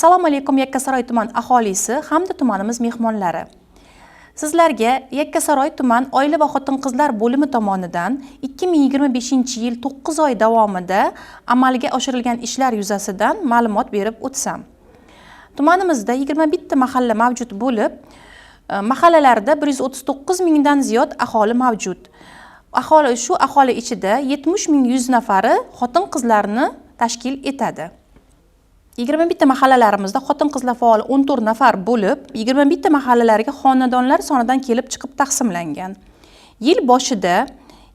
Assalomu alaykum, Yakkasaroy tuman aholisi hamda tumanimiz mehmonlari. Sizlarga Yakkasaroy tuman oila va xotin-qizlar bo'limi tomonidan 2025-yil 9 oy davomida amalga oshirilgan ishlar yuzasidan ma'lumot berib o'tsam. Tumanimizda 21 ta mahalla mavjud bo'lib, mahallalarda 139 mingdan ziyod aholi mavjud. Shu aholi ichida 70 ming 100 nafari xotin-qizlarni tashkil etadi. 21 ta mahallalarimizda xotin-qizlar faoli 14 nafar bo'lib, 21 ta mahallalarga xonadonlar sonidan kelib chiqib taqsimlangan. Yil boshida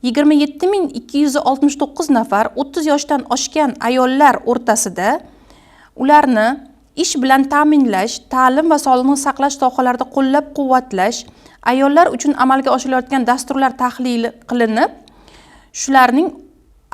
27 269 nafar 30 yoshdan oshgan ayollar o'rtasida ularni ish bilan ta'minlash, ta'lim va sog'liqni saqlash sohalarida qo'llab-quvvatlash, ayollar uchun amalga oshirilayotgan dasturlar tahlil qilinib, shularning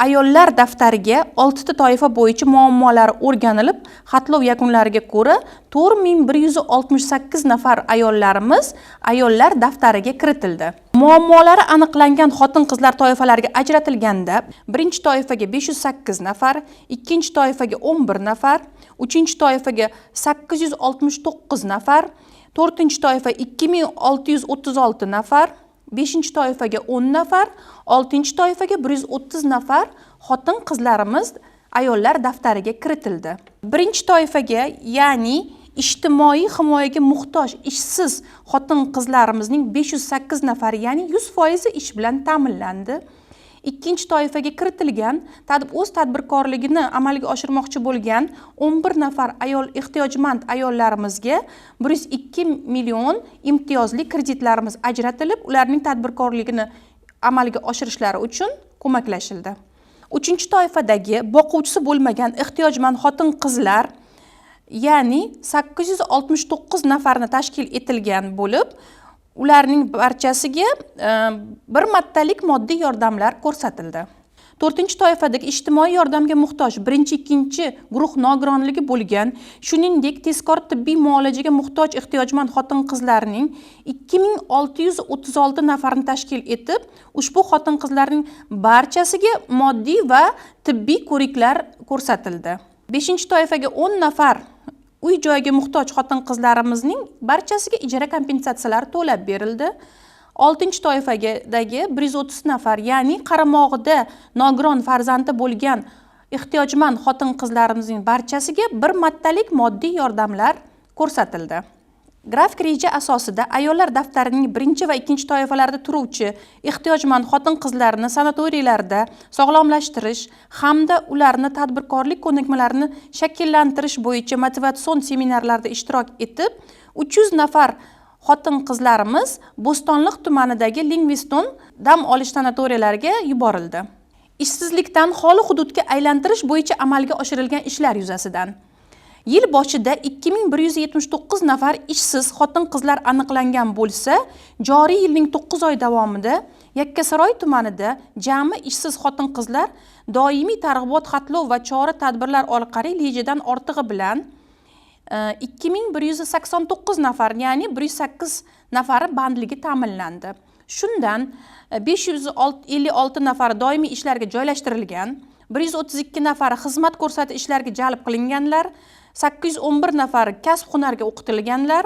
ayollar daftariga oltita toifa bo'yicha muammolari o'rganilib, xatlov yakunlariga ko'ra 4168 nafar ayollarimiz ayollar daftariga kiritildi. Muammolari aniqlangan xotin-qizlar toifalariga ajratilganda, birinchi toifaga 508 nafar, ikkinchi toifaga 11 nafar, uchinchi toifaga 869 nafar, to'rtinchi toifa 2636 nafar, beshinchi toifaga 10 nafar, oltinchi toifaga 130 nafar xotin qizlarimiz ayollar daftariga kiritildi. Birinchi toifaga, ya'ni ijtimoiy himoyaga muhtoj ishsiz xotin qizlarimizning 508 nafari, ya'ni 100 foizi ish bilan ta'minlandi. Ikkinchi toifaga kiritilgan o'z tadbirkorligini amalga oshirmoqchi bo'lgan 11 nafar ayol, ehtiyojmand ayollarimizga 102 million imtiyozli kreditlarimiz ajratilib, ularning tadbirkorligini amalga oshirishlari uchun ko'maklashildi. Uchinchi toifadagi boquvchisi bo'lmagan ehtiyojmand xotin qizlar, ya'ni 869 nafarni tashkil etilgan bo'lib, ularning barchasiga bir martalik moddiy yordamlar ko'rsatildi. To'rtinchi toifadagi ijtimoiy yordamga muhtoj birinchi, ikkinchi guruh nogironligi bo'lgan, shuningdek tezkor tibbiy muolajaga muhtoj ehtiyojmand xotin qizlarning 2636 nafarini tashkil etib, ushbu xotin qizlarning barchasiga moddiy va tibbiy ko'riklar ko'rsatildi. Beshinchi toifaga 10 nafar uy joyga muhtoj xotin qizlarimizning barchasiga ijara kompensatsiyalari to'lab berildi. Oltinchi toifagadagi 130 nafar, ya'ni qaramog'ida nogiron farzandi bo'lgan ehtiyojmand xotin qizlarimizning barchasiga bir martalik moddiy yordamlar ko'rsatildi. Grafik reja asosida ayollar daftarining birinchi va ikkinchi toifalarida turuvchi ehtiyojmand xotin qizlarni sanatoriylarda sog'lomlashtirish hamda ularni tadbirkorlik ko'nikmalarini shakllantirish bo'yicha motivatsion seminarlarda ishtirok etib, 300 nafar xotin qizlarimiz Bo'stonliq tumanidagi Lingviston dam olish sanatoriyalariga yuborildi. Ishsizlikdan xoli hududga aylantirish bo'yicha amalga oshirilgan ishlar yuzasidan: yil boshida 2179 nafar ishsiz xotin qizlar aniqlangan bo'lsa, joriy yilning 9 oy davomida Yakkasaroy tumanida jami ishsiz xotin qizlar doimiy targ'ibot, xatlov va chora tadbirlar orqali rejadan ortig'i bilan 2189 nafar, ya'ni 108 nafari bandligi ta'minlandi. Shundan 556 nafari doimiy ishlarga joylashtirilgan, 132 nafari xizmat ko'rsatish ishlariga jalb qilinganlar, 811 nafari kasb hunarga o'qitilganlar,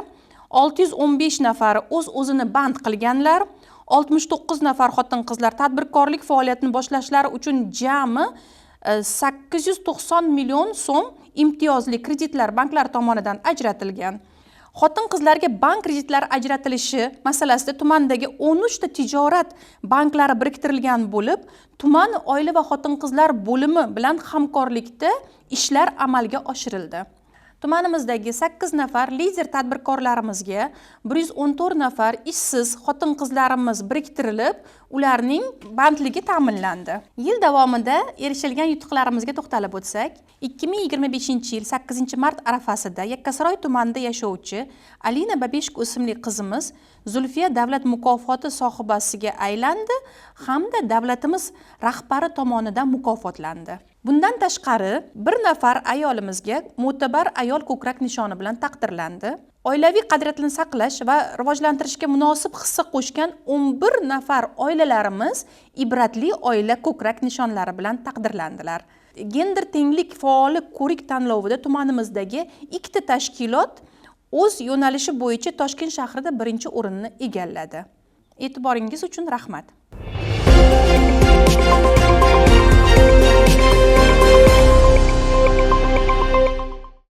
615 nafari o'z o'zini band qilganlar, 69 nafar xotin qizlar tadbirkorlik faoliyatini boshlashlari uchun jami 890 million so'm imtiyozli kreditlar banklar tomonidan ajratilgan. Xotin qizlarga bank kreditlari ajratilishi masalasida tumandagi 13 ta tijorat banklari biriktirilgan bo'lib, tuman oila va xotin qizlar bo'limi bilan hamkorlikda ishlar amalga oshirildi. Tumanimizdagi 8 nafar lider tadbirkorlarimizga 114 nafar ishsiz xotin qizlarimiz biriktirilib, ularning bandligi ta'minlandi. Yil davomida erishilgan yutuqlarimizga to'xtalib o'tsak, 2025 yil 8 mart arafasida Yakkasaroy tumanida yashovchi Alina Babeshko ismli qizimiz Zulfiya davlat mukofoti sohibasiga aylandi hamda davlatimiz rahbari tomonidan mukofotlandi. Bundan tashqari, bir nafar ayolimizga mo'tabar ayol ko'krak nishoni bilan taqdirlandi. Oilaviy qadriyatlarni saqlash va rivojlantirishga munosib hissa qo'shgan 11 nafar oilalarimiz ibratli oila ko'krak nishonlari bilan taqdirlandilar. Gender tenglik faoli ko'rik tanlovida tumanimizdagi ikkita tashkilot o'z yo'nalishi bo'yicha Toshkent shahrida birinchi o'rinni egalladi. E'tiboringiz uchun rahmat.